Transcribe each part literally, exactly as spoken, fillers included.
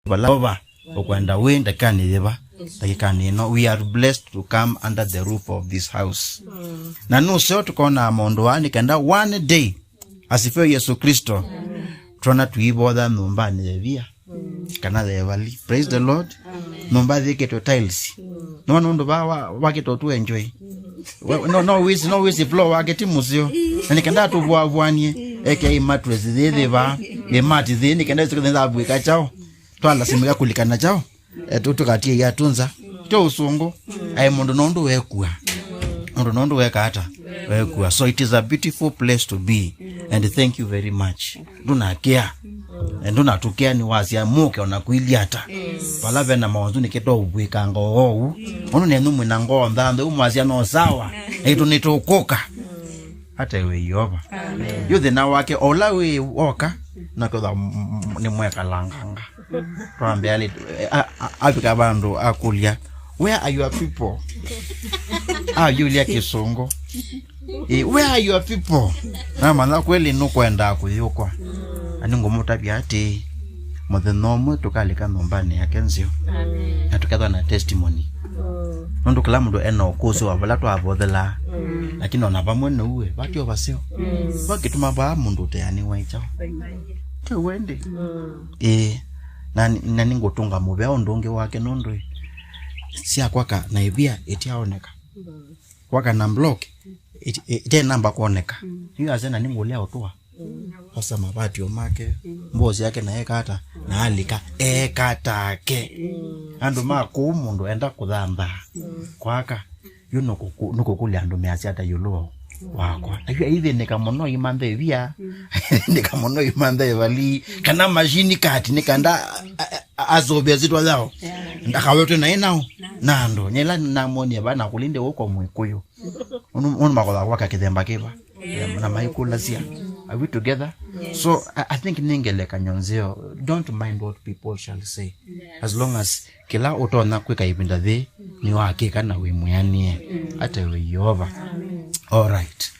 vala Yeova ũkwenda wĩ ndakĩkanĩ yĩva, ndakĩkanĩ ĩno. We are blessed to come under the roof of this house. Na nũseo tũkonaa maũndũ aa nĩ kenda one day, asifiwe Yesu Kristo, twona tũivotha nyũmbanĩ ya ĩvia kana ya ĩvali. Praise the Lord. Nyũmba yĩkĩtwe tiles. Nĩwona ũndũ vaa wa- wakĩtwe tu enjoy. We- no no wĩsĩ no wĩsĩ floor wake ti mũseo. Na nĩ kenda tũvũavũanie, ekei mattress yĩthĩ vaa, ĩ mat yĩthĩ, nĩ kenda ĩsĩkĩthe nĩthavwĩka kyaũ. Twalasimĩka kũlikana kyaũ. E, tu- tũkatie yatunza. Tyo ũsũngũ. Aĩ mũndũ nũndũ wekua. Mũndũ nũndũ weka ata? Wekua. So it is a beautiful place to be. And thank you very much. Ndũnakĩa. E, ndũnatũkĩa nĩ wasya mũke ona kũilyĩ ata. Vala vena maonzu nĩkĩtwa ũvwĩkanga oou. Ũndũ nenyu mwĩna ngoo nthanthau mwasya no sawa. Aitũ nĩtũkũka. Ata we Yeova. Yu thĩna wake ola wĩ woka, naketha nĩ mwekalanganga. Twambe ali- a- a- avika vandũ akũlya, "Where are your people?" Ayũlya kĩsũngũ. Eh, "Where are your people?" Namanya kweli nũkwendaa kũyũkwa. Ani ngũmũtavya atĩ mũthenya ũmwe tũkalika nyũmbanĩ yake nzeo. Na tũkethwa na testimony. Nũndũ kĩla mũndũ ena ũkũsĩ wa vala twavothelaa. Lakini ona vamwe nĩuwe vatio vaseo. Vakĩtuma vaa mũndũ ũteanĩwa ĩkyaũ. Tewende. Ĩĩ, na, na nĩngũtũnga mũvea ũndũ ũngĩ wake nũndũ ĩ, sya kwaka na ĩvia ĩtyaoneka. Kwaka na block, it- it- ite namba kwoneka. Yu ase na nĩngũlea ũtũa. Osa mavatio make, mbũo syake na eka ata, na alika eka take. Andũ ma kũu mũndũ enda kũthamba. Kwaka. Yu nũkũkũ- nũkũkũlya andũ measya ata ĩũlũ wa- wakwa. Ayu aithĩnĩka mũno imantha ĩvia. Aithĩnĩka mũno imantha ĩvali. Kana machine cut nĩ kanda a- a- a- asũvĩa syĩtwa yao. Ndakawetwe naĩ nao. Na andũ. Nyela namwonie va na kũlinde ũko Mwĩkũyũ. Ũndũ ũndũ makotha kwaka kĩthemba kĩva. Na maikũlasya. Are we together? So I, I think nĩ ngelekany'o nzeo. Don't mind what people shall say. As long as kĩla ũtonya kwĩka ĩvinda yĩĩ nĩwakĩka na wĩ mwĩanĩe ata we Yeova. All right.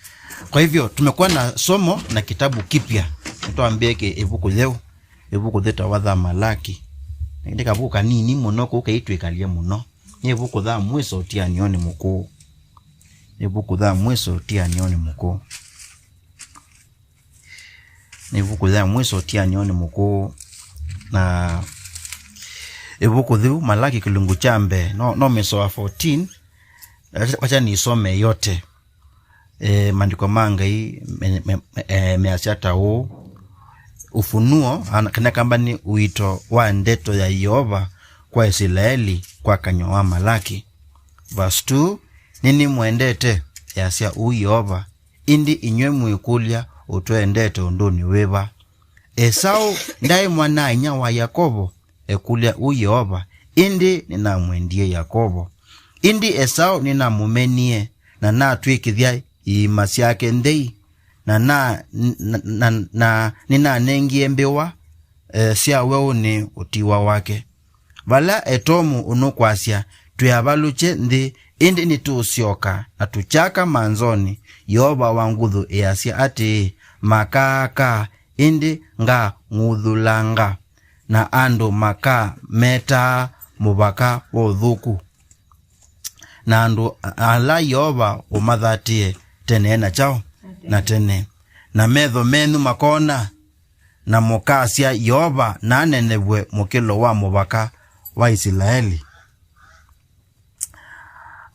Kwa hivyo tumekuwa na somo na kitabu kipya. Nĩtwambĩe kĩ ĩvuku yeu, ĩvuku yĩtawa tha Malaki. Nĩ kavuku kanini mũno kũu kaitwĩkalya mũno. Nĩ ĩvuku tha mwiso ũtianĩonĩ mũkũũ. Nĩ ĩvuku tha mwiso ũtianĩonĩ mũkũũ. Nĩ ĩvuku ya mwiso ũtianĩonĩ mũkũũ. Na ĩvuku yĩu, Malaki kĩlungu kya mbee, no, no mĩsoa fourteen, wacha nisome yote. E, maandĩko ma Ngai me- me- me- e, measya ta ũũ. Ufunuo, ana- kana kamba nĩ ũito wa ndeto ya Yeova kwa Isilaeli kwa kanyw'a wa Malaki. Verse two, "Nĩnĩmwendete," easya ũu Yeova, "ĩndĩ inyw'ĩ mwĩkũlya, 'Ũtwendete ũndũnĩ wĩva?'" Esaũ ndaĩ mwana-a-inyia wa Yakovo? Ekũlya ũu Yeova, ĩndĩ nĩnamwendie Yakovo. Ĩndĩ Esaũ nĩnamũmenie, na natw'ĩkĩthya iima syake nthei, na, na, na, na, na nĩnanengie mbĩwa, e, sya weũnĩ ũtiwa wake. Vala Etomu ũnũkwasya, "Twĩavalũkye nthĩ, ĩndĩ nĩtũũsyoka, na tũkyaka manzonĩ," Yeova wa nguthu easya atĩĩ, "Makaaka, ĩndĩ ngang'uthũlanga, na andũ makametaa mũvaka wa ũthũku, na andũ ala Yeova ũmathatĩe tene na kyaũ na tene, na metho menyu makona, na mũkasya, 'Yeova nanenevw'e mũkĩlo wa mũvaka wa Isilaeli.'"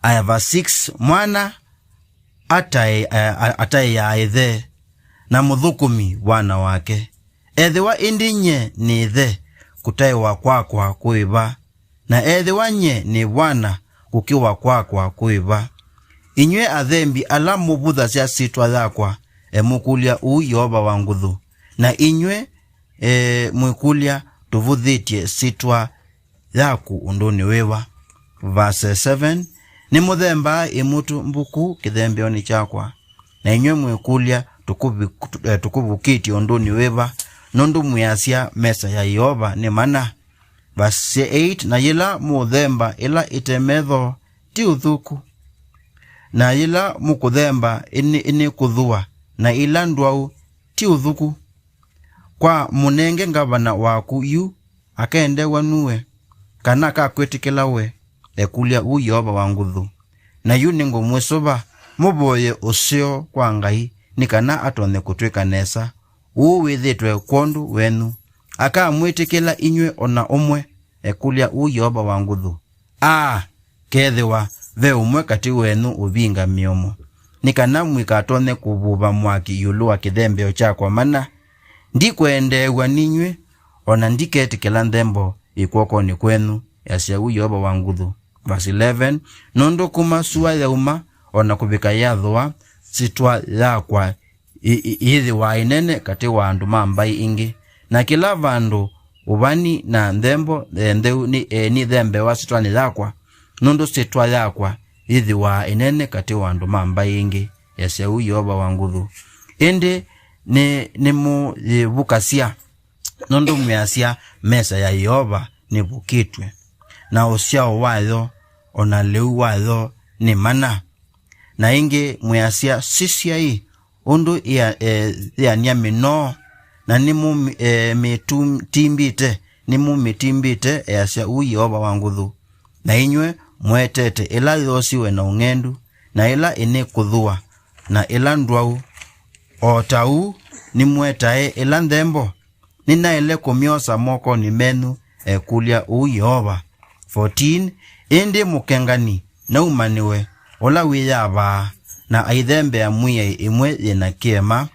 Aya, verse six, "Mwana ataĩ- a- a- ataĩaa ĩthe, na mũthũkũmi vwana wake. Ethĩwa ĩndĩ nyie nĩ ĩthe, kũtaĩwa kwakwa kũĩva? Na ethĩwa nyie nĩ vwana, kũkĩwa kwakwa kũĩva? Inyw'ĩ athembi ala mũvũthasya syĩtwa yakwa," emũkũlya ũu Yeova wa nguthu, "na inyw'ĩ, e, mwĩkũlya, 'Tũvũthĩtye syĩtwa yaku ũndũnĩ wĩva?'" Verse seven, "Nĩmũthembaa ĩmũtũ mbuku kĩthembeonĩ kyakwa, na inyw'ĩ mwĩkũlya, 'Tũkũvi- tũ- e, tũkũvukĩtye ũndũnĩ wĩva?' Nũndũ mwĩasya, 'Mesa ya Yeova nĩ mana.'" Verse eight, "Na yĩla mũũthemba ĩla ĩte metho, ti ũthũku, na yĩla mũkũthemba ĩnĩ- ĩnĩkũthũa na ila ndwau, ti ũthũku. Kwa mũnenge ngavana waku yu akaendeew'a nue, kana akakwĩtĩkĩla we? Ekũlya ũu Yeova wa nguthu. Na yu nĩngũmwĩsũva, mũvoye ũseo kwa Ngai, nĩ kana atonye kũtwĩka nesa. Ũu wĩthĩtwe kwondũ wenyu. Akamwĩtĩkĩla inyw'ĩ o na ũmwe? Ekũlya ũu Yeova wa nguthu. Aa, kethĩwa ve ũmwe katĩ wenyu ũvinga mĩomo, nĩ kana mũikatonye kũvuva mwaki ĩũlũ wa kĩthembeo kyakwa, mana ndikwendeew'a ninyw'ĩ, o na ndiketĩkĩla nthembo ĩ kw'okonĩ kwenyu, easya ũu Yeova wa nguthu. Verse eleven, nũndũ kuma sua yauma o na kũvika yathũa, syĩtwa yakwa ĩ-, ĩ-, yĩthĩwa ĩnene katĩ wa andũ ma mbaĩ ingĩ, na kĩla vandũ ũvani na nthembo, e, ntheu nĩ, e, nĩthembewa syĩtwanĩ yakwa, nũndũ syĩtwa yakwa yĩthĩwa ĩnene katĩ wa andũ ma mbaĩ ingĩ, easya ũu Yeova wa nguthu. Ĩndĩ nĩ, nĩmũyĩvukasya, nũndũ mwĩasya, mesa ya Yeova nĩvukĩtw'e, na ũsyao wayo, o na lĩu wayo nĩ mana. Na ĩngĩ mwĩasya, sisyai, ũndũ ĩa-, e, yĩany'a mĩnoo, na nĩmũmĩtimbĩte, nĩmũmĩtimbĩte, easya ũu Yeova wa nguthu. Na inyw'ĩ mũetete ĩla yosiwe na ũng'endu, na ĩla ĩnĩkũthũa, na ĩla ndwau, o ta ũu nĩmũetae ĩla nthembo? Nĩnaĩle kũmyosa mokonĩ menyu? Ekũlya ũu Yeova. Fourteen, ĩndĩ mũkengani naumanĩwe, ũla wĩyavaa, na aithembea Mwĩai ĩmwe yĩ na kĩema,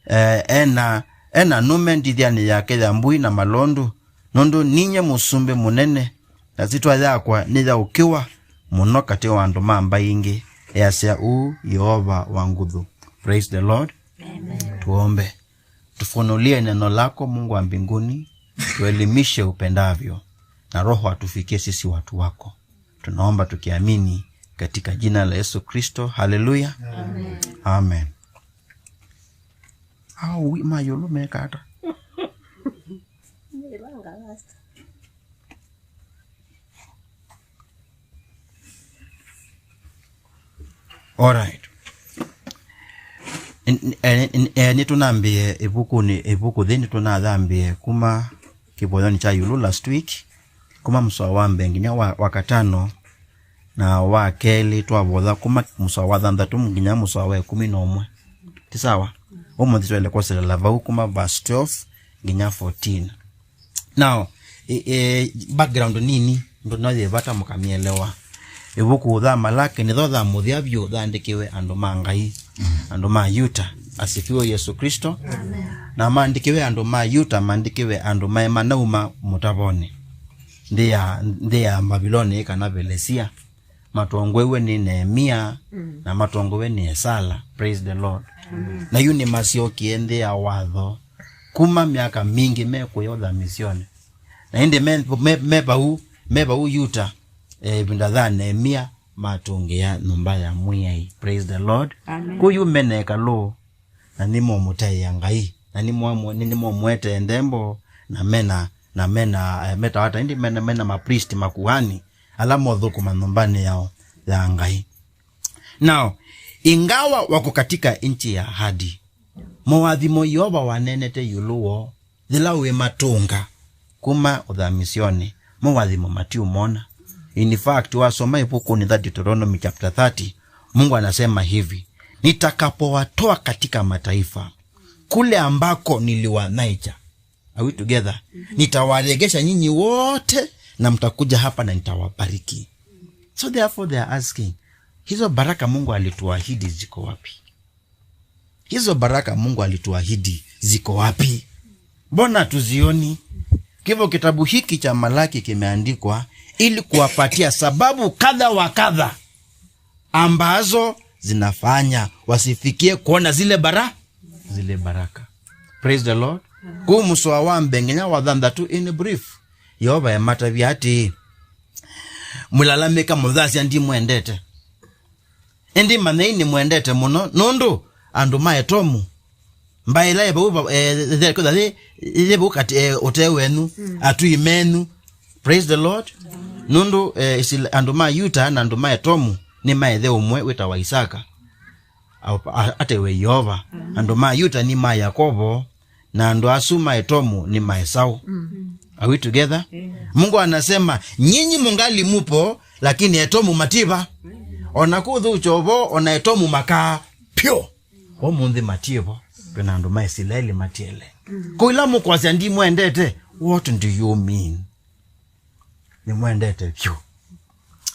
e, ena, ena nũme ndithyanĩ yake ya mbũi na malondu, nũndũ ninyie mũsumbĩ mũnene, na syĩtwa yakwa nĩyaũkĩwa mũno katĩ wa andũ ma mbaĩ ingĩ, easya ũu Yeova wa nguthu. Praise the Lord. Amen. Tuombe. Tufunulie neno lako, Mungu wa mbinguni, tuelimishe upendavyo, na Roho atufikie sisi watu wako. Tunaomba tukiamini katika jina la Yesu Kristo. Haleluya. Amen. Amen. Au wi mayũlũ mekata. Alright. N-, n-, eh, n-, eh, nĩtũnambĩe ĩvukunĩ, ĩvuku thĩ nĩtũnathambĩe kuma kĩvoyonĩ kya ĩũlũ last week, kuma mũsoa wa mbee nginya wa, wa katano, na wa kelĩ twavotha kuma mũsoa wa thanthatũ nginya mũsoa wa ĩkũmi na ũmwe. Ti sawa? Ũmũnthĩ twaĩle kwoselela vau kuma verse twelve nginya fourteen. Now, e, e, background nini, ndũ no yĩ vata mũkamĩelewa. Ĩvuku tha Malaki nĩtho tha mũthya vyũ thaandĩkĩwe andũ ma Ngai, andũ ma Yuta. Asifiwe Yesu Kristo. Amen. Na maandĩkĩwe andũ ma Yuta, maandĩkĩwe andũ maĩ manauma mũtavonĩ, nthĩ ya, nthĩ ya Mbaviloni kana Velesia, matongoew'e nĩ Neemia, mm, na matongoew'e nĩ Esala. Praise the Lord. Amen. Na yu nĩmasyokie nthĩ ya watho kuma myaka mingĩ mekũya ũthamisyonĩ. Na ĩndĩ me, me, me vau, me vau Yuta, eh, ĩvinda ya Neemia matũngĩa nyũmba ya Mwĩai. Praise the Lord. Amen. Kũu yu mena ĩkalũ, na nĩmomũtaĩa Ngai, na nĩmwamũ-, nĩ-, nĩmomũetee nthembo, na mena, na mena, eh, metawa ta ĩndĩ mena, mena mapristi, makuhani, ala mothũkũma nyũmbanĩ yao ya Ngai. Now, ingawa wako katika nchi ya ahadi, moathimo Yeova waneenete ĩũlũ woo, yĩla wĩmatũnga kuma ũthamisyonĩ, moathimo matiũmona. In fact, wasoma ĩvukunĩ ya Deuteronomy chapter thirty, Mungu anasema hivi, "Nitakapowatoa katika mataifa, kule ambako niliwanaicha." Are we together? "Nitawaregesha nyinyi wote na mtakuja hapa na nitawabariki." So therefore they are asking, hizo baraka Mungu alituahidi ziko wapi? Hizo baraka Mungu alituahidi ziko wapi? Mbona tuzioni? Kwa hivyo kitabu hiki cha Malaki kimeandikwa ili kuwapatia sababu kadha wa kadha ambazo zinafanya wasifikie kuona zile bara-, zile baraka. Praise the Lord. Kũu mũsoa wa mbee nginya wa thanthatũ, in brief, Yeova ematavya atĩĩ, "Mũlalamĩka mũthasya ndimwendete. Ĩndĩ manyai nĩmwendete mũno, nũndũ andũ ma Etomu, mbaĩ ĩla yĩ vau va-, eh, yĩ, yĩ vau katĩ, eh, ũtee wenyu, mm, atũi menyu." Praise the Lord. Nũndũ, eh, Isila-, andũ ma Yuta na andũ ma Etomu nĩ ma ĩthe ũmwe wĩtawa Isaka, a-, a-, atewe Yeova. Mm. Andũ ma Yuta nĩ ma Yakovo, na andũ asu ma Etomu nĩ ma Esau. Mm. Are we together? Mungu anasema, "Nyinyi mungali mupo, lakini Etomu mativo." Ona kũthũkya ũvoo, ona Etomu makaa pyo. Ũmũnthĩ mativo. Twĩna andũ ma Isilaeli matiele. Kũu ĩla mũkwasya, "Ndimwendete," what do you mean? Nĩmwendete vyũ.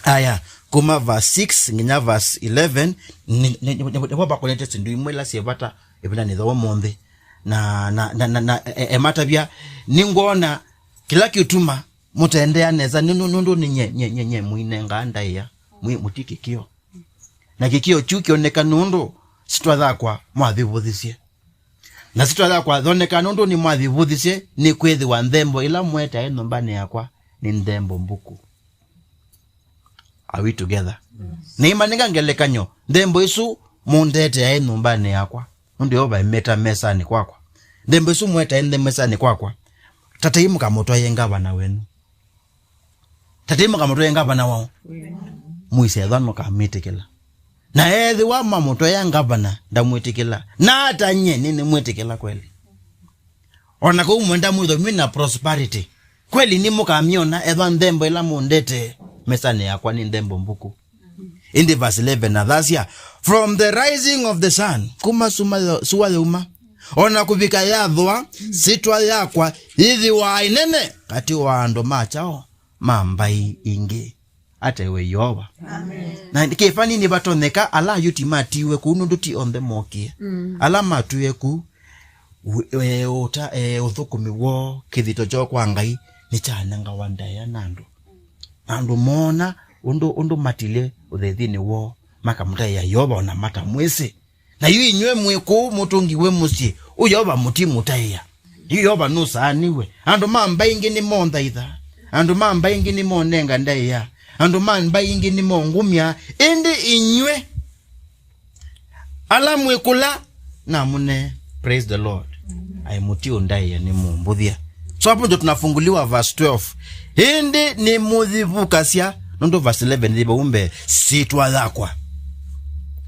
Aya, kuma verse six nginya verse eleven, nĩ, nĩ, nĩ, nĩ, nĩvo vakonete syĩndũ imwe ila syĩ vata ĩvindanĩ ya ũmũnthĩ. Na, na, na, na, na e, e, ematavya, "Nĩngwona kĩla kĩtuma mũtendea nesa, nĩ, nĩ, nũndũ nĩ nye, nye, nye, nye mũinengaa ndaĩa, mwĩ mũti kĩkĩo. Na kĩkĩo kyu kĩoneka nũndũ syĩtwa yakwa mwavĩvũthisye. Na syĩtwa yakwa yoneka nũndũ nĩmwavĩvũthisye, nĩkwĩthĩwa nthembo ĩla mũetae nyũmbanĩ yakwa nĩ nthembo mbuku." Are we together? Nĩimanenga ngelekany'o, nthembo isu mũndeteae nyũmbanĩ yakwa, nũndũ Yeova emeta mesanĩ kwakwa. Nthembo isu mũetae nthembo mesanĩ kwakwa, tatai mũkamũtwaĩe ngavana wenyu. Tatai mũkamũtwaĩe ngavana wao. Mũisye ethwa nũkamwĩtĩkĩla. Na ethĩwa mamũtwaĩa ngavana ndamwĩtĩkĩla, na ata nyie nĩnĩmwĩtĩkĩla kweli. Ona kũu mwenda mwĩthwe mwĩ na prosperity, kweli nĩmũkamyona ethwa nthembo ĩla mũndetee mesanĩ yakwa nĩ nthembo mbuku? Ĩndĩ verse eleven athasya, "From the rising of the sun," kuma suma yo-, sua yauma, "o na kũvika yathũa, syĩtwa yakwa yĩthĩwa ĩnene katĩ wa andũ ma kyaũ, ma mbaĩ ingĩ." Ata we Yeova. Amen. Na kĩvanĩ nĩvatonyeka ala Ayuti matiiwe kũu, nũndũ ti onthe mookie. Mm. Ala matwĩe kũu, ũ-, e, ũta-, e, ũthũkũmi woo, kĩthito kyoo kwa Ngai, nĩkyanengawa ndaĩa na andũ. Na andũ moona ũndũ, ũndũ matilye ũthaithinĩ woo, makamũtaĩa Yeova ona matamwĩsĩ. Na yu inyw'ĩ mwĩ kũu mũtũngiwe mũsyĩ, ũ Yeova mũtimũtaĩa. Yu Yeova nũsaanĩw'e. Andũ ma mbaĩ ingĩ nĩmonthaitha. Andũ ma mbaĩ ingĩ nĩmonenga ndaĩa. Andũ ma mbaĩ ingĩ nĩmongumya. Ĩndĩ inyw'ĩ ala mwĩ kũla, namũne, praise the Lord. Aĩ mũtiũndaĩa nĩmũmbũthya. So hapo ndio tunafunguliwa verse twelve. Ĩndĩ nĩmũthivukasya, nũndũ verse eleven yĩ vau mbee, syĩtwa yakwa.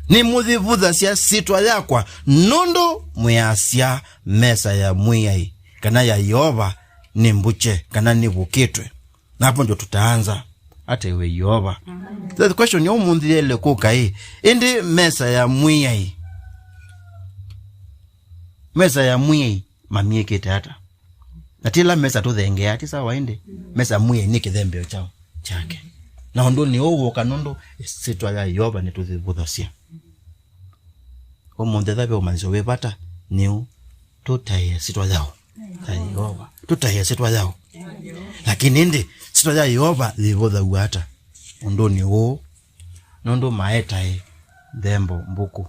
Nĩmũthivũthasya syĩtwa yakwa, nũndũ mwĩasya mesa ya Mwĩai, kana ya Yeova, nĩ mbukye, kana nĩvukĩtwe. Na hapo ndio tutaanza. Ata we Yeova. Amen. The question ya ũmũnthĩ yaĩle kũka ĩ, ĩndĩ mesa ya Mwĩai, mesa ya Mwĩai mamyĩkĩte ata? Na ti ĩla mesa tũthengeaa, ti sawa ĩndĩ? Mesa Mwĩai nĩ kĩthembeo kyaũ? Kyake. Na ũndũ nĩ ũũ wũka nũndũ ĩsyĩtwa ya Yeova nĩtũthivũthasya. Ũmũnthĩ ethĩwa ve ũmanyĩsyo wĩ vata, nĩ ũũ, tũtaĩe syĩtwa yaũ? Ya Yeova. Tũtaĩe syĩtwa yaũ? Lakini ĩndĩ, syĩtwa ya Yeova yĩvũthaw'a ata? Ũndũnĩ ũũ, nũndũ maetae nthembo mbuku.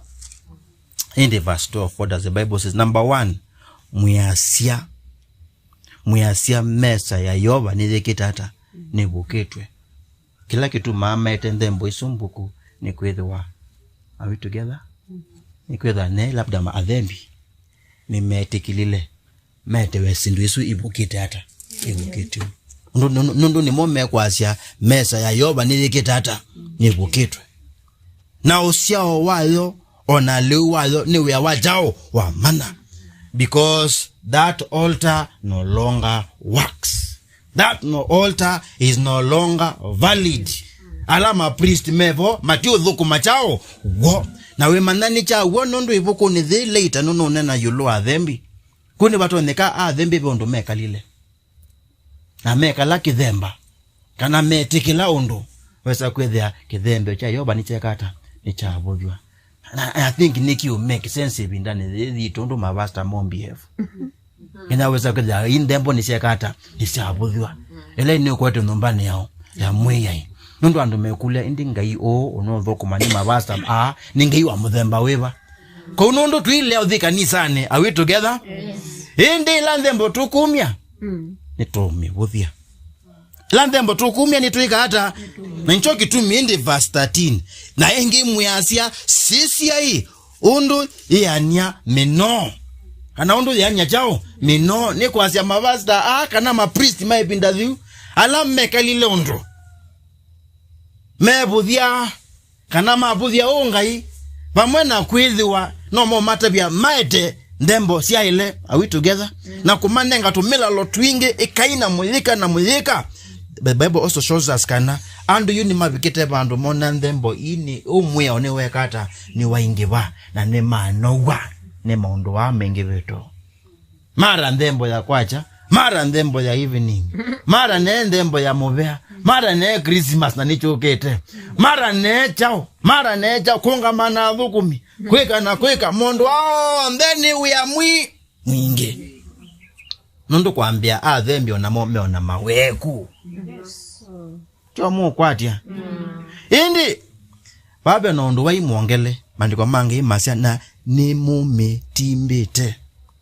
Ĩndĩ verse twelve, what does the Bible says? Number one, mwĩasya, mwĩasya mesa ya Yeova nĩyĩkĩte ata? Nĩvukĩtwe. Kĩla kĩtumaa maete nthembo isu mbuku nĩ kwĩthĩwa, are we together? Nĩ kwĩthĩwa ne labda ma athembi nĩmetĩkĩlile metewe syĩndũ isu ivukĩte ata? Ivukĩtwe. Nũndũ, nũndũ, nũndũ nĩmo mekwasya mesa ya Yeova nĩyĩkĩte ata? Nĩvukĩtwe. Na ũsyao wayo, o na lĩu wayo, nĩ wĩa wa kyaũ? Wa mana. Because that altar no longer works. That no altar is no longer valid. Ala ma priest mevo matiũthũkũma kyaũ? W'o. Na wĩmanya nĩ kya w'o, nũndũ ĩvukunĩ yĩĩ later nũnũnena ĩũlũ wa athembi. Kũu nĩvatonyeka athembi ve ũndũ mekalile. Na mekala kĩthemba, kana metĩkĩla ũndũ, wesa kwĩthĩa kĩthembeo kya Yeova nĩkyeka ata? Nĩkyavũthw'a. Na I think nĩkĩũ make sense ĩvindanĩ yĩĩ yitũ, ũndũ mavasta mo behave. Nginya wesa kwĩthĩa ii nthembo nĩsyeka ata? Nĩsyavũthw'a. Ĩla nĩũkwete nyũmbanĩ yao ya Mwĩai. Nũndũ andũ mekũlya, "Ĩndĩ Ngai ũũ ũnũthũkũma nĩ mavasta aa, nĩ Ngai wa mũthemba wĩva?" Kũu nũndũ tũilea ũthi kanisanĩ, are we together? Yes. Ĩndĩ ĩla nthembo tũkumya, mm, nĩtũũmĩvũthya. Ĩla nthembo tũkumya nĩtwĩka ata? Na nĩkyo kĩtumi ĩndĩ verse thirteen, "Na ĩngĩ mwĩasya, 'Sisyai ũndũ yĩany'a mĩnoo.'" Kana ũndũ yĩany'a kyaũ? Mĩnoo. Nĩ kwasya mavasta aa kana mapristi ma ĩvinda yĩu, ala mekalile ũndũ mevũthya, kana mavũthya ũũ Ngai, vamwe na kwĩthĩwa no mo matavya maete Nthembo syaĩle, are we together? Na kũmanenga tũmĩlalo twingĩ, ĩkai na mũyĩka na mũyĩka. The Bible also shows us kana andũ yu nĩmavikĩte vandũ mona nthembo ii nĩ ũmwĩao nĩwekata nĩwaingĩva na nĩmanow'a nĩ maũndũ aa maingĩvĩtwe. Mara nthembo ya kwacha, mara nthembo ya evening, mara ne nthembo ya mũvea, mara ne Christmas na nĩkyũkĩte, mara ne chao, mara ne chao, kũngama na athũkũmi, kwĩka na kwĩka, mũndũ onthe nĩ wĩa mwi mwingĩ. Nũndũ kwambĩa athembi onamo meona maweku. Tyo mũkwatya. Ĩndĩ vave na ũndũ wai mwongele, maandĩko mangĩ masya na nĩmũmĩtimbĩte.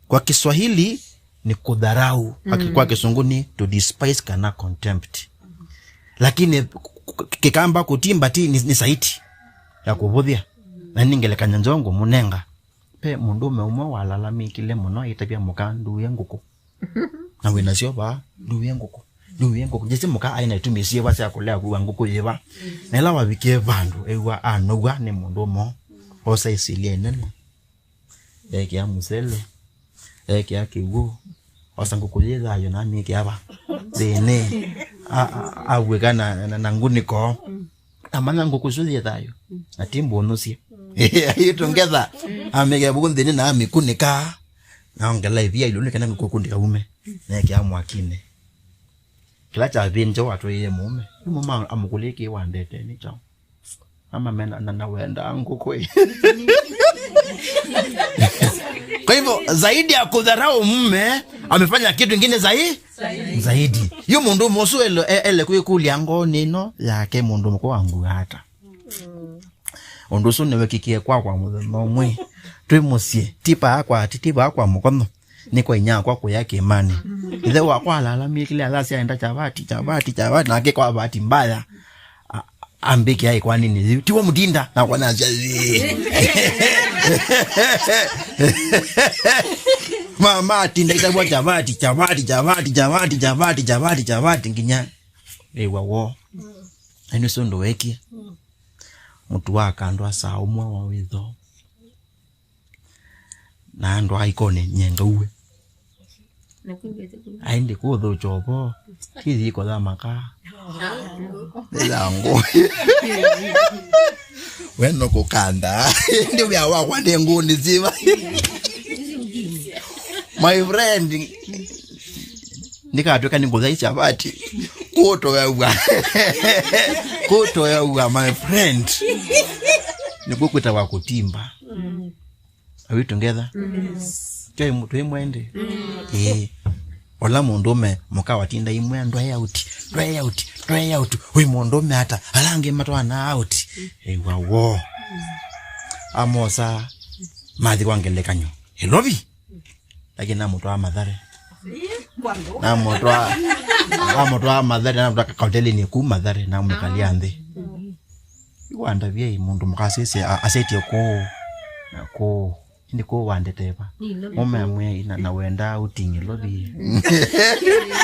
Kwa Kiswahili ni kudharau. Kwa ki-, kwa Kĩsũngũ ni to despise kana contempt. Lakini k-, k-, Kĩkamba kũtimba ti ni, ni saiti ya kũvũthya. Na nĩ ngelekany'o nzeo ngũmũnenga. Ve mũndũũme ũmwe walalamĩkile mũno aitavya mũka, "Ndũĩe ngũkũ." Na wĩ nasyo vaa, "Ndũĩe ngũkũ. Ndũĩe ngũkũ." Jesi mũka aĩ na itumi syĩva sya kũlea kua ngũkũ yĩva. Na ĩla wavikie vandũ, ew'a anow'a nĩ mũndũũme ũũ. Osa ĩsilia ĩnene. Ekĩa mũsele. Ekĩa kĩw'ũ. Osa ngũkũ yĩ thayũ na amĩkĩa va nthĩnĩ. A-, a-, aw'ĩka na, na, na ngunĩko. Amanya ngũkũ isu yĩ thayũ. Na ti mbũnũsye. Ayĩtũngetha. Amĩkĩa vuku nthĩnĩ na amĩkunĩka. Na ongela ĩvia ĩlũnĩ kana ngũkũ ndĩkaume. Na ekĩa mwakinĩ. Kĩla kyavĩndya watwĩie mũũme. Yu mũũme amũkũlĩkie wandete nĩ kyaũ? Ama mena na, na wenda ngũkũ ĩ. Kwa hivyo, zaidi ya kudharau mume, amefanya kitu kingine zaidi. Zaidi. Yu mũndũ mũsu ele, e-, ele kwĩkũlya ngoonĩ ĩno yake, mũndũ mũka wangu ata. Ũndũ ũsu nĩwĩkĩkie kwakwa mũthenya ũmwe. Twĩ mũsyĩ, ti paa kwa ati, ti paa kwa mũkono. Nĩ kwa inyakwa kũya kĩĩmanĩ. Ithe wakwa alalamĩkile, athasya enda chavati, chavati, chavati, nake kwa bahati mbaya, a-, ambĩkĩa ĩkwaninĩ yĩu. Tiwe mũtinda, nakwa nasya, "Ĩĩ." Mama atinda itavwa chavati, chavati, chavati, nginya ĩwa woo. Ĩno sio ũndũ wekie. Mũtu wa kandũ asaa ũmwe wa wĩtho. Na andũ aikonĩ nyenga uwe. Aindi kũthũkya ũvo. Kithi iko ya makaa. Nĩ ya ngũ. We no kũkanda. Ndi wĩa wakwa nĩ ngũnĩ siva. My friend. Nikatwĩka nĩ ngũthai chavati. Kũtoewa. Kũtoewa, my friend. Nĩkuo kwĩtawa kũtimba. Are we together? Yes. Twĩ mũ-, twĩ mwende? Ĩĩ. Ola mũndũũme mũka watinda imwe, "Ndwae out, ndwae out, ndwae out." Wĩ mũndũũme ata, ala angĩ matwana out. Ĩwa woo. Amosa, mathi kwa ngelekany'o. Ĩlovi. Lakini namũtwaa Mathare. Namũtwaa, namũtwaa Mathare, namũtwaa kahotelinĩ kuu Mathare, namwĩkalya nthĩ. Wandavia ĩ mũndũ mũka asisye, a-, asetie kũũ na kũũ. Ĩndĩ kũũ wandete va? Mũme amwĩa ina na wendaa outing Ĩlovi.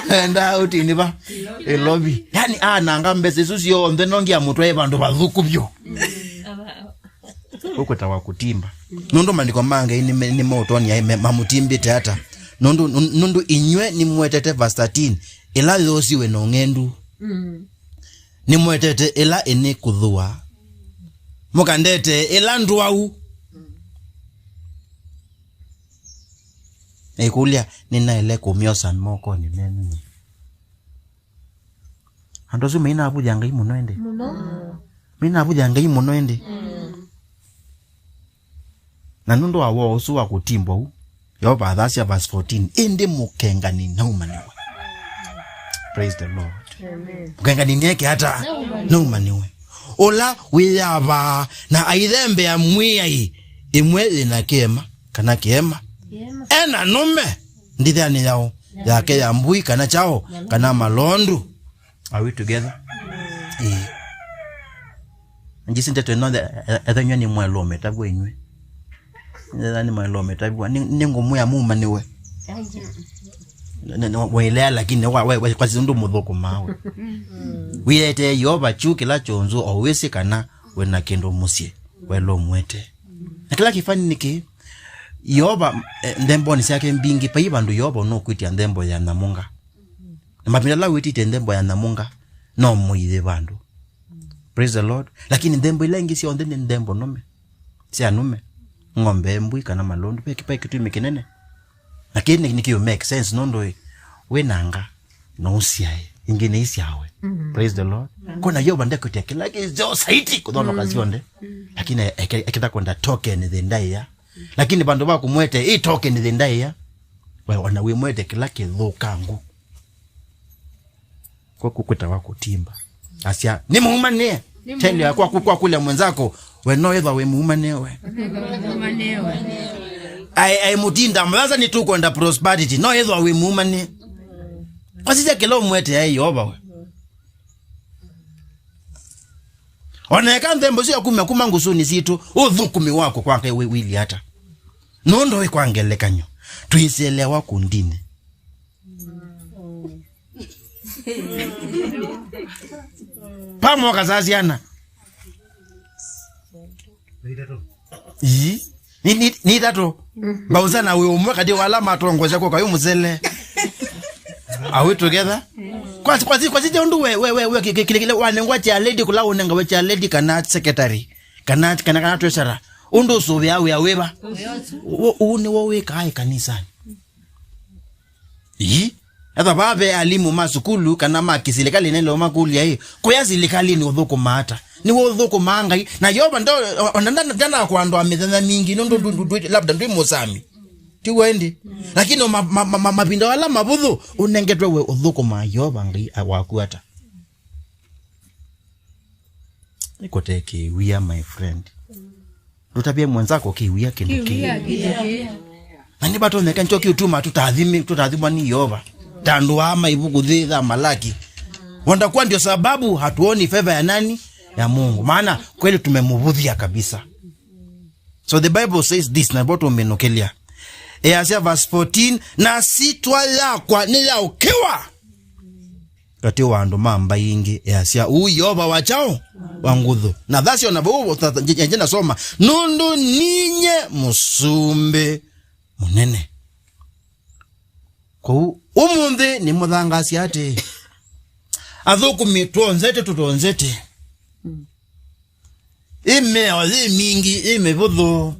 Wendaa outing va? Ĩlovi. Yani ananga mbesa isu syonthe no ngiamũtwae vandũ vathũku vyũ. Ũkwĩtawa kũtimba. Nũndũ maandĩko ma Ngai nĩ me-, nĩ maũtonya me-, mamũtimbĩte ata. Nũndũ, nũndũ inyw'ĩ nĩmwetete verse thirteen, ĩla yosiwe na ũng'endu. Nĩmwetete ĩla ĩnĩ kũthũa. Mũkandete ĩla ndwau. Naikũlya, nĩnaĩle kũmyosa mokonĩ menyu? Andũ asu mainavũthya Ngai mũno ĩndĩ. Mũno. Mainavũthya Ngai mũno ĩndĩ. Na nũndũ wa woo ũsu wa kũtimbwa ũu, Yeova athasya verse fourteen, "Ĩndĩ mũkengani naumanĩwe." Praise the Lord. Amen. Mũkengani nĩeke ata? Naumanĩwe. Ũla wĩyavaa na aithembea Mwĩai ĩmwe yĩna kĩema, kana kĩema. Kĩema. Ena nũme ndithanĩ yao, yake ya mbũi, kana kyaũ, kana malondu. Are we together? Ĩĩ. Njisi ndeto ĩno, ethanywa nĩ mwelome tavwa inyw'ĩ. Ethanywa nĩ mwelome tavwa. Nĩ, nĩ ngũmwĩa mumanĩwe. Nĩ, nĩ, wailea lakini wa, wa, wa, kwa sindu mũthũkũmaa we. Wĩetee Yeova kyu kĩla kyonzu o wĩsĩ kana wĩ na kĩndũ mũsyĩ. Welomwete. Na kĩla kĩvani nĩ kĩĩ? Yeova, eh, nthembonĩ syake mbingĩ, vai vandũ Yeova ũnũkwĩtya nthembo ya nyamũnga. Na mavinda ala wĩtĩtye nthembo ya nyamũnga, no mũithi vandũ. Praise the Lord. Lakini nthembo ila ingĩ syonthe nĩ nthembo nũme. Sya nũme. Ng'ombe, mbũi, kana malũndũ. Ve, ve kĩtumi kĩnene. Na kĩĩ nĩ, nĩ kĩu make sense, nũndũ wĩ, wĩ na nga, no ũsyae. Ingĩ nĩ isyawe. Praise the Lord. Kona Yeova ndekwĩtya kĩla kĩseo saiti kũthonoka syonthe. Lakini eke-, ekĩta kwenda token thĩ ndaĩa. Lakini vandũ va kũmwete, ĩ token thĩ ndaĩa. We, ona wĩmwete kĩla kĩthũkangu. Kwa kukwĩtawa kũtimba. Asya, "Nĩ mũumanĩe." Tell ya kwa, kwa kũlya mwenzako, "We no ĩthwa wĩ mũumanĩe we." Ai, ai mũtinda, mwaza nĩ tũkwenda prosperity. No ĩthwa wĩ mũumanĩe. Kwa sisya kĩla ũmwete ai Yeova we. Oneka nthembo sya kuma, kuma ngũsũnĩ sitũ, ũthũkũmi wako kwa Ngai wĩ, wĩli ata. Nũndũ wĩ kwa ngelekany'o, twĩselewa kũndinĩ. Pamoka saa syana. Ii. Ni, ni, ni itatũ. Mbausa na wĩ ũmwe katĩ wala matongoesya kũka yu mũsele. Are we together? Kwa, kwa, kwa, kwa site ũndũ we, we, we, we, kĩ-, kĩ-, kĩlekele wanengwa chair lady kũla ũnengawe chair lady kana secretary. Kana, kana, kana treasurer. Ũndũ ũsũvĩa wĩa wĩva? Ũũ, ũũ nĩwo wĩkaa ĩ kanisani. Ii. Etha vaa ve alimu ma sukulu kana ma kĩsilikalĩ nelo makũlya ĩ, kũya silikalĩnĩ ũthũkũma ata? Nĩwe ũthũkũmaa Ngai. Na Yeova ndo, ona nda-, ndanakwandwa mĩthenya mingĩ, nũndũ ndũ-, ndũ-, ndũ-, labda ndwĩ mũsami. Ti wendi. Lakini ma-, ma-, ma-, ma-, mavinda ala mavũthũ, ũnengetwe we ũthũkũmaa Yeova Ngai waku ata? Nĩkũte kĩwia, my friend. Ndũtavye mwenzako kĩwia kĩndũ kĩĩ. Kĩwia, kĩwia. Na nĩvatonyeka nĩkyo kĩũtuma tũtathimi-, tũtathimwa nĩ Yeova. Ta andũ aa ma ivuku thĩ tha Malaki. Wanda kuwa ndio sababu hatuoni favor ya nani? Ya Mungu. Maana kweli tumemvũthia kabisa. So the Bible says this, na vo tũmĩnũkĩlya. Easya verse fourteen, "Na sitwa yakwa nĩ ya ũkĩwa." Katĩ wa andũ ma mbaĩ ingĩ, easya, "Ũu Yeova wa kyaũ? Wa nguthu." Na thasyo na vau, nje nasoma, "Nũndũ ninye mũsumbĩ mũnene." Kwoou, ũmũnthĩ nĩmũthangaasya atĩĩ, athũkũmi twonzete, tũtonzete. Ĩ mĩao yĩ mingĩ, ĩ mĩvũthũ.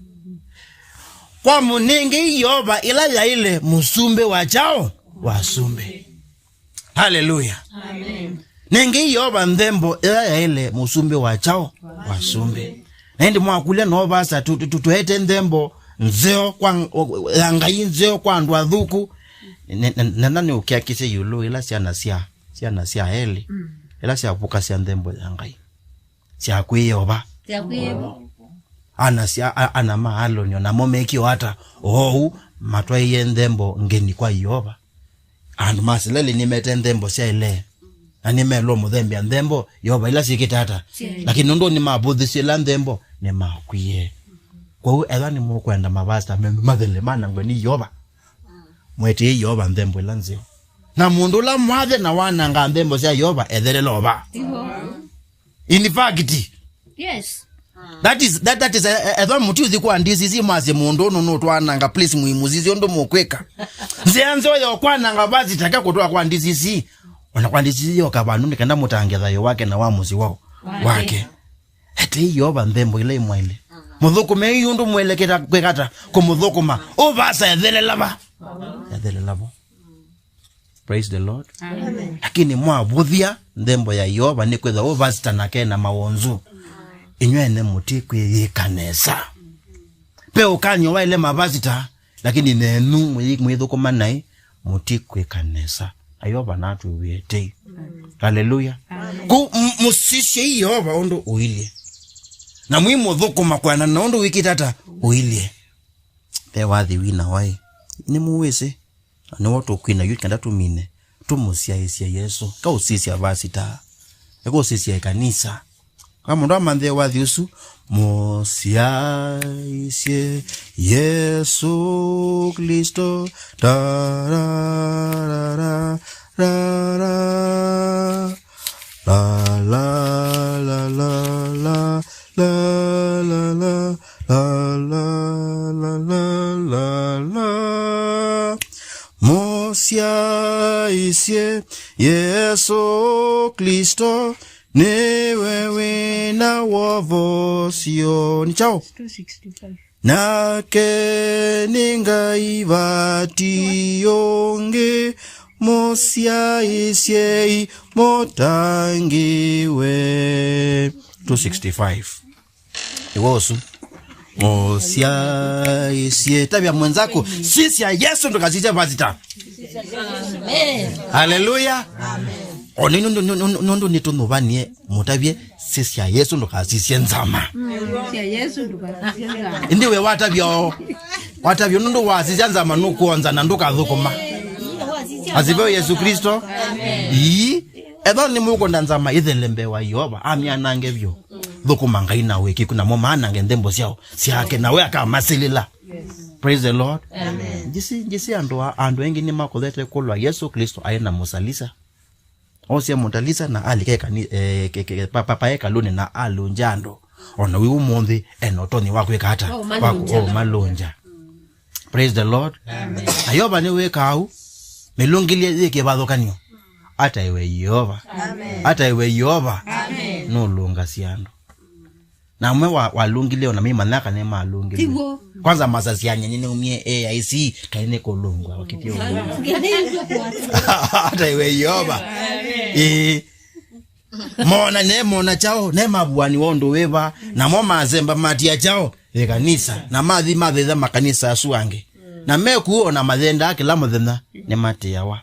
Kwa mũnengei Yeova ĩla yaĩle mũsumbĩ wa kyaũ? Wa asumbĩ. Haleluya. Amen. Nengei Yeova nthembo ĩla yaĩle mũsumbĩ wa kyaũ? Wa asumbĩ. Na ĩndĩ mwakũlya no vasa tũ-, tũ-, tũ-, tũete nthembo nzeo kwa ng-, ya Ngai nzeo kwa andũ athũku. Ne-, ne-, nena nĩ ũkiakisye ĩũlũ ĩla syana sya, syana sya Eli, ĩla syavukasya nthembo ya Ngai. Sya kwĩ Yeova. Sya kwĩ Yeova. Ana sya, a-, ana ma Aloni, onamo mekie o ata? Oou, matwaĩie nthembo ngeni kwa Yeova. Andũ ma Isilaeli nĩmete nthembo syaĩle. Na nĩmelwe mũthembea nthembo, Yeova ila syĩkĩte ata? Syaĩle. Lakini nũndũ nĩmavũthisye ila nthembo, nĩmakwie. Kwoou, ethwa nĩmũkwenda mavasta menyu mathele manangwe nĩ Yeova, mwetĩei Yeova nthembo ila nzeo. Na mũndũ ũla mwathe na wananga nthembo sya Yeova, ethelela ova. In fact, yes. That is, that, that is, eh, eh, ethwa mũtiũthi kwa D C C mwasye mũndũ ũnũ nũtwananga, please mũimũsisye ũndũ mũkwĩka. Nzĩa nzeo ya kwananga vasi take kũtwaa kwa D C C. Ona kwa D C C yoka vandũ nĩ kenda mũtange thayũ wake na wa mũsyĩ wao. Wake. Wake. Etei Yeova nthembo ila imwaile. Mũthũkũmei ũndũ mweleketa kwĩkata kũmũthũkũma. Ũvasa ethelela va? Ethelela vo. Praise the Lord. Amen. Lakini mwavũthya nthembo ya Yeova nĩ kwĩthwa ũvasita nake na mawonzu. Inywene mũti kwĩyĩka nesa. Pe ũkany'o waile mavasita, lakini nenyu mwĩ-, mwĩthũkũma naĩ, mũti kwĩka nesa. Ayova natwĩw'ĩe tei. Haleluya. Amen. Ku m-, mũsisyei Yeova ũndũ ũilye. Na mwĩmũthũkũma kwĩanana na ũndũ wĩkĩte ata ũilye. Ve wathi wina waĩ. Nĩmũwĩsĩ. Na nĩwo tũkwina yu kenda tũmine. Tũmũsyaĩĩsye Yesũ. Kaũsisya vasita. Eka ũsisya ĩkanisa. Ka mũndũ amanthe wathi ũsu, mũsyaĩĩsye Yesũ Klĩsto, ta, ra, ra, ra, ra, ra, la, la, la, la, la, la, la, la, la, la, la, la, la, la. Sye Yesũ Klĩsto, nĩwe wĩna wovosyo. Nĩ kyaũ? two sixty-five. Nake nĩ Ngai, vati ũngĩ, mũsyaĩĩsyei mũtangĩĩwe. two sixty-five. Nĩwe ũsu. Mũsyaĩĩsye. Tavya mwenzako, sisya Yesũ, ndũkasisye pastor. Amen. Haleluya. Amen. O nĩ nũndũ, nũndũ, nũndũ nĩtũnyuvanie, mũtavye, sisya Yesũ, ndũkasisye nzama. Sisya Yesũ, ndũkasisye nzama. Ĩndĩ we watavya o, watavya nũndũ wasisya nzama nũkwonza na ndũkathũkũma. Asifiwe Yesu Kristo. Amen. Ii, ethĩwa nĩmũkwenda nzama ĩthele mbee wa Yeova, amyanange vyũ. Thũkũma Ngai na wĩkĩku, namo maanange nthembo syao syake, na we akamasilĩla. Praise the Lord. Amen. Njĩsĩ, njĩsĩ andũ a, andũ aingĩ nĩmakũthete kũlwa Yesũ Klĩsto aĩ na mũsalisa. Osie mũtalisa na alika ekani-, eh, ke-, ke-, pa-, pa-, pa hekalũnĩ na alũngya andũ. O na wĩ ũmũnthĩ, ena ũtonyi wa kwĩka ata? Wa kũmalũngya. Wa kũ-, kũmalũngya. Praise the Lord. Amen. Na Yeova nĩwĩkaa ũu. Mĩlũngĩlye yĩ kĩvathũkany'o. Ataĩwe Yeova. Amen. Ataĩwe Yeova. Amen. Nũlũngasya andũ. Na amwe wa, walũngile, ona meimanya kana nĩmalũngile. Tiguo. Kwanza masasya nyenye nĩumie A I C, kaĩ nĩkũlũngwa, wakĩtie ũlũngwa. Ataĩwe Yeova. Ĩĩ. Mona, ne mona kyaũ, ne mavuani wa ũndũ wĩva, namo masemba matia kyaũ, ĩkanisa. Na mathi mathĩtha makanisa asu angĩ. Na mekuo na mathendaa kĩla mũthenya, nĩmatĩawa.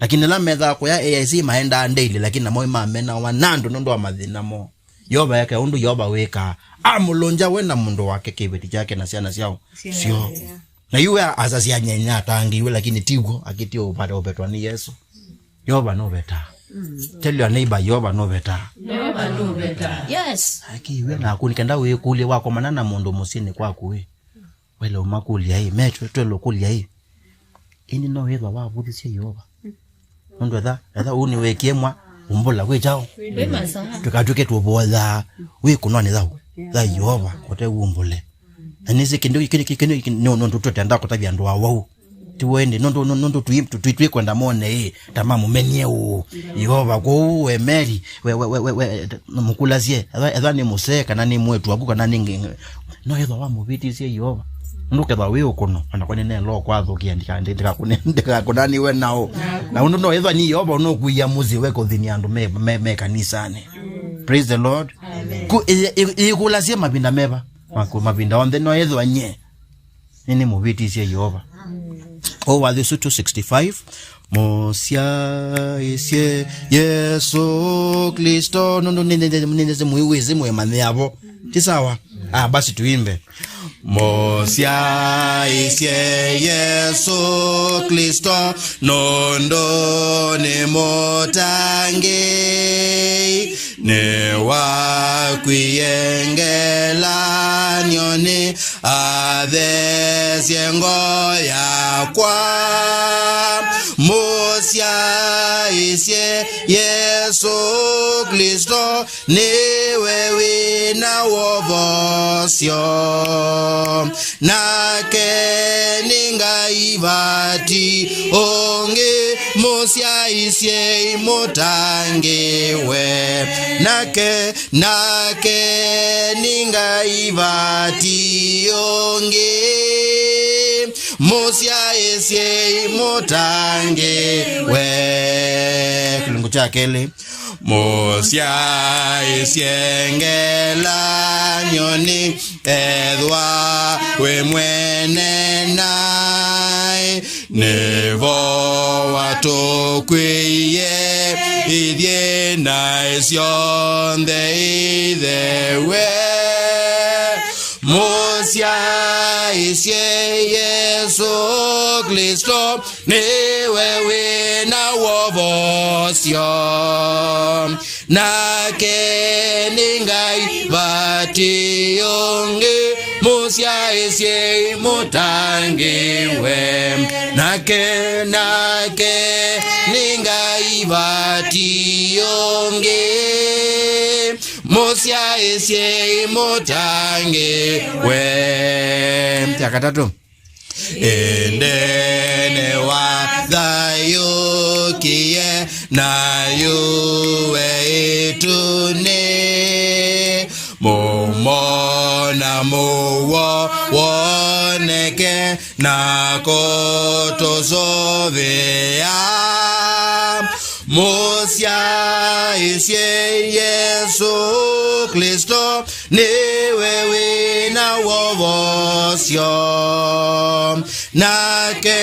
Lakini ala methaa kũya A I C maendaa daily, lakini namo mamenawa nandũ nũndũ wa mathĩna moo. Yeova eke ũndũ Yeova wĩkaa. Amũlũngya we na mũndũ wake, kĩveti kyake na syana syao. Syao. Syo. Na yu we asasya nyenye atangĩiwe, lakini tiguo, akĩtie ũvata ũvetwa nĩ Yesũ. Yeova nũvetaa. Tell your neighbor, Yeova nũvetaa. Yeova nũvetaa. Yes. Akiwe naku nĩ kenda wĩkũlye wakomana na mũndũ mũsyĩnĩ kwaku ĩ. Wele ũmakũlya ĩ, me twe-, twele ũkũlya ĩ. Ĩndĩ no wĩthwa wavũthisye Yeova. Nũndũ etha, etha ũu nĩwekie mwa, umbũla kwĩ kyaũ? Kwĩ masaa. Tũkatw'ĩke tũvoyaa wĩ kũnwanĩ thaũ, tha Yeova, kote umbũle. Na nĩsĩ kĩndũ kĩndũ kĩndũ nũndũ tũtenda kũtavya andũ awau. Ti wende, nũndũ, nũndũ, nũndũ twi-, twi-, twi-, twikwenda mone ĩ, ta mamũmenie ũũ. Yeova, kwoou we Mary, we, we, mũkũlasye, etha, etha nĩ mũsee, kana nĩ mwĩĩtu waku, kana nĩ nge-, nge-, no ethwa wamũvĩtĩsye Yeova. Nũndũ kethwa wĩ ũkũno, ona kwa nĩ nelo kwathũkia, ndika-, ndika-, ndikakũne-, ndikakũnaniwe nao. Na ũndũ no ethwa nĩ Yeova ũnũkuia mũsyĩ we kũthinia andũ me, me, me kanisanĩ. Praise the Lord. Amen. Ku-, ĩ-, ĩ-, ĩkũlasye mavinda meva? Maku-, mavinda onthe no ethwa nye. Nĩnĩmũvĩtĩsye Yeova. Ũũ wathi ũsu two sixty-five, mũsyaĩĩsye Yesũ Klĩsto, nũndũ nĩnĩsĩ mwĩwĩsĩ mwĩmanyĩavo. Ti sawa? Ah, basi tuimbe. Mũsyaĩĩsye Yesũ Klĩsto, nũndũ nĩ mũtangĩĩi. Nĩwakwie ngelany'onĩ, athesye ngoo yakwa. Mũsyaĩĩsye Yesũ Klĩsto, nĩwe wĩ na wovosyo. Nake nĩ Ngai, vati ũngĩ, mũsyaĩĩsyei mũtangĩĩwe. Nake, nake nĩ Ngai, vati ũngĩ, mũsyaĩĩsyei mũtangĩĩwe. Kĩlungu kya kelĩ. Mũsyaĩĩsye ngelany'onĩ, ethwa wĩ mwene naĩ, nĩvo watũkwĩie ithyĩ naĩ syonthe ithewe. Mũsyaĩĩsye Yesũ Klĩsto, nĩwe wĩ na wovosyo. Nake nĩ Ngai, vati ũngĩ, mũsyaĩĩsyei mũtangĩĩwe. Nake, nake nĩ Ngai, vati ũngĩ, mũsyaĩĩsyei mũtangĩĩwe. Kya katatũ. Ĩndĩ nĩwathayũkie Na yu we ĩtunĩ, mũmo na mũuo woneke na kũtũsũvĩa. Mũsyaĩĩsye Yesũ Klĩsto, nĩwe wĩ na wovosyo. Nake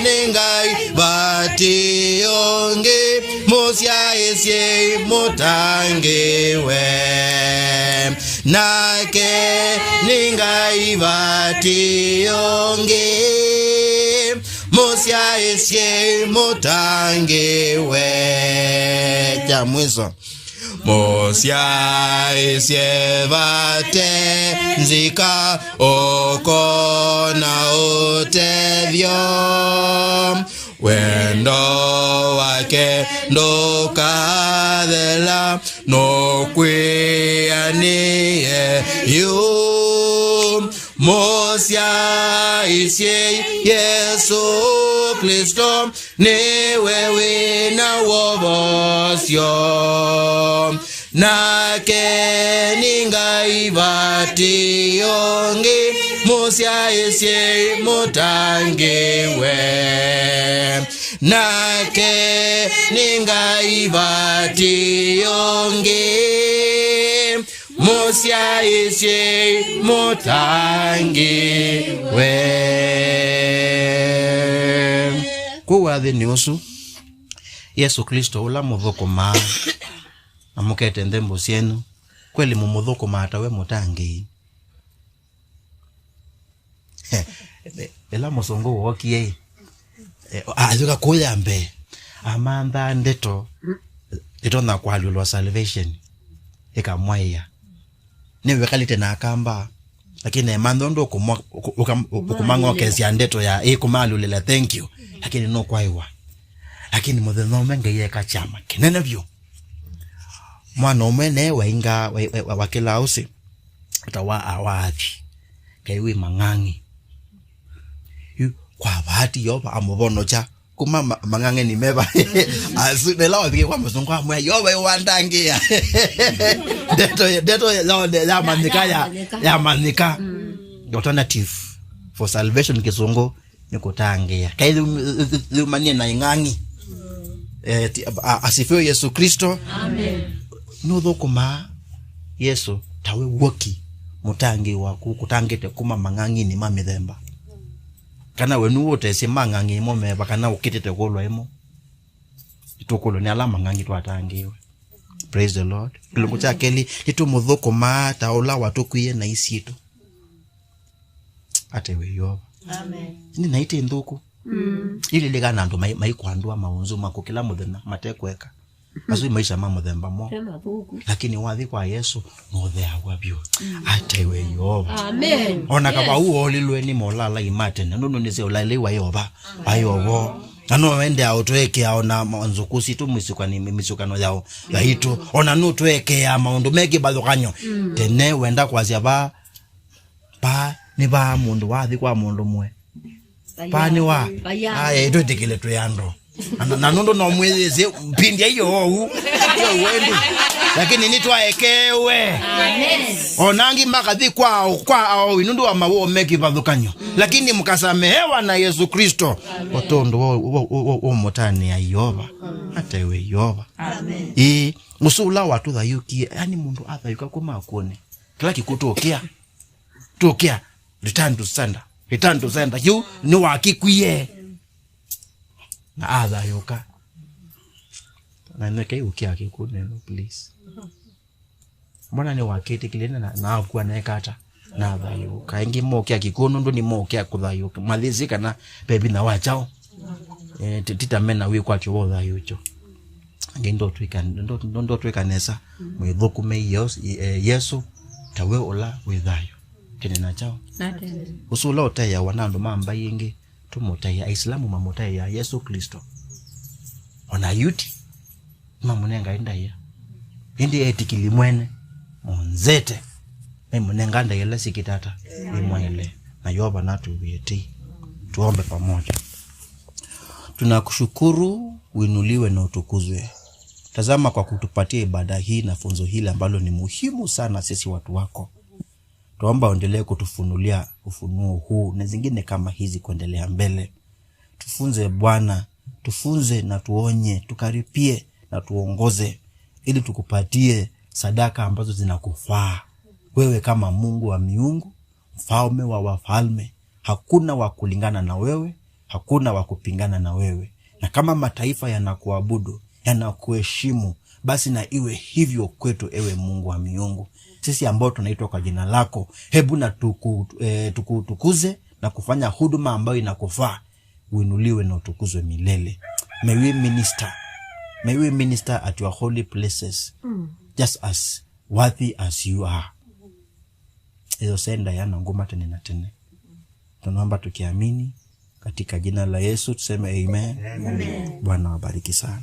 nĩ Ngai, vati ũngĩ, mũsyaĩĩsye mũtangĩĩwe. Nake nĩ Ngai, vati ũngĩ, mũsyaĩĩsye mũtangĩĩwe. Kya mwiso. Mũsyaĩĩsye vate nzika ũkona ũtethyo. Wendo wake ndũkathela, nũkwĩanĩe yu. Mũsyaĩĩsye Yesũ Klĩsto, nĩwe wĩ na wovosyo. Nake nĩ Ngai, vati ũngĩ, mũsyaĩĩsye mũtangĩĩwe. Nake nĩ Ngai, vati ũngĩ, mũsyaĩĩsye mũtangĩĩwe. Kwoou wathinĩ ũsu, Yesũ Klĩsto ũla mũthũkũmaa na mũkete nthembo syenyu, kweli mũmũthũkũmaa ta we mũtangĩĩi? Ĩla mũsũngũ wookie-ĩ, e, ayũka kũya mbee, amanthaa ndeto ĩtonya kũalyũlwa salvation, ĩkamwaĩa. Nĩwekalĩte na akamba, lakini emantha ũndũ ũkũmwa-, ũkũ-, ũkam-, ũkũmang'okesya ndeto ya ĩkũmalũlĩla thank you, lakini nũkwaĩwa. Lakini mũthenya ũmwe Ngai eka kyama kĩnene vyũ. Mwana ũmwe naye wainga, wa, wa, wa, wakĩlaa ũsĩ, ta wa awathi. Ngai wĩ mang'ang'i. Yu, kwa bahati Yeova amũvonokya kuma ma-, mang'ang'eni meva. Asu, nela wavikie kwa mũsũngũ amwĩa, "Yeova ĩwandangĩa." Ndeto, ndeto ya, ya, yamanyĩka, ya, yamanyĩka. Alternative for salvation kĩsũngũ nĩ kũtangĩĩa. Kaĩ yumanie na ing'ang'i. Eh, ti-, a-, a-, asifiwe Yesu Kristo. Amen. Nũthũkũmaa Yesu ta we w'oki, mũtangĩĩi waku kũtangĩte kuma mang'ang'inĩ ma mĩthemba. Kana we nũũtesĩ mang'ang'i ĩmo meva, kana ũkĩtĩte kũlwa ĩmo. Nĩtũkũlwa nĩ ala mang'ang'i twatangĩĩwe. Praise the Lord. Kĩlungu kya kelĩ, nĩtũmũthũkũmaa ta ũla watũkwie naĩ sitũ. Atewe Yeova. Amen. Nĩ naĩ ti nthũku. Mm. Ililikana andũ mai-, maikwandũa maũnzũ maku kĩla mũthenya matekweka. Asu maisha ma mũthemba mo. Ve mathũku. Lakini wathi kwa Yesu, nũtheawa vyũ. Mm. Atewe Yeova. Amen. Ona kavau olilwe nĩ molalai ma tene, nũndũ nĩsĩ ũlalai wa Yeova, wa Yeova. Na no wende aũtwekea ona ma-, nzũkũ sitũ mĩsukani-, mĩsukano yao, yaitũ. Ona nũtwekea maũndũ me kĩvathũkany'o. Mm. Tene wenda kwasya va, va, nĩ va mũndũ wathi kwa mũndũ mwe. Vaa nĩ wa. Vaya. Aya, twĩtĩkĩle twĩ andũ. Na, na, na nũndũ no mwĩyĩsĩ, pindi aiyo ou. Yo wendi. Lakini nĩtwaekewe. Amen. Ona angĩ makathi kwa, kwa aoi nũndũ wa mawoo me kĩvathũkany'o. Mm. Lakini mkasamehewa na Yesu Kristo. Amen. Ũtũndũ wa, wa, wa, wa, wa mũtanĩa Yeova. Mm. Atewe Yeova. Amen. Ĩĩ, mũsũ ũla watũthayũkie, yani mũndũ athayũka kuma akw'ũnĩ. Kĩla kĩkũtũkĩa. Tũkĩa, return to sender. Return to sender. Kĩu nĩwakĩkwie. Na athayũka. Na nĩkei ũkĩa kĩkũnĩ ĩno, please. Mbona nĩwakĩtĩkĩlile na, na akua na eka ata? Na athayũka. Ĩngĩ mokĩa kĩkũũ nũndũ nĩmokĩa kũthayũka. Mathĩsĩ kana ve vinya wa kyaũ. Eh, ti-, ti ta mena wĩkwatyo wa ũthayũũkyo. Angĩ ndotwĩka, ndo-, ndo-, ndotwĩka nesa. Mm. Mwĩthũkũme Yesu, eh, Yesu, ta we ũla wĩ thayũ. Tene na kyaũ. Na tene. Ũsu ũla ũteeawa na andũ ma mbaĩ ingĩ, tũmũtaĩa, Aisilamu mamũtaĩa Yesu Kristo. Ona Ayuti, mamũnenga ndaĩa. Ĩndĩ etĩkĩli mwene, monzete, maimũnenga ndaĩa ĩla syĩkĩte ata, imwaĩle. Na Yeova natũvĩe tei. Tuombe pamoja. Tunakushukuru Uinuliwe na utukuzwe. Tazama, kwa kutupatia ibada hii na funzo hili ambalo ni muhimu sana sisi watu wako. Tuomba uendelee kutufunulia ufunuo huu na zingine kama hizi kuendelea mbele. Tufunze Bwana, tufunze na tuonye, tukaripie na tuongoze, ili tukupatie sadaka ambazo zinakufaa wewe kama Mungu wa miungu, Mfalme wa wafalme. Hakuna wa kulingana na wewe, hakuna wa kupingana na wewe. Na kama mataifa yanakuabudu, yanakuheshimu, basi na iwe hivyo kwetu, ewe Mungu wa miungu. Sisi ambao tunaitwa kwa jina lako, hebu na tuku, eh, tukutukuze na kufanya huduma ambayo inakufaa. Uinuliwe na utukuzwe milele. May we minister. May we minister at your holy places, just as worthy as you are. Hizo senda yana nguma tene na tene. Tunaomba tukiamini katika jina la Yesu, tuseme amen. Amen. Bwana wabariki sana.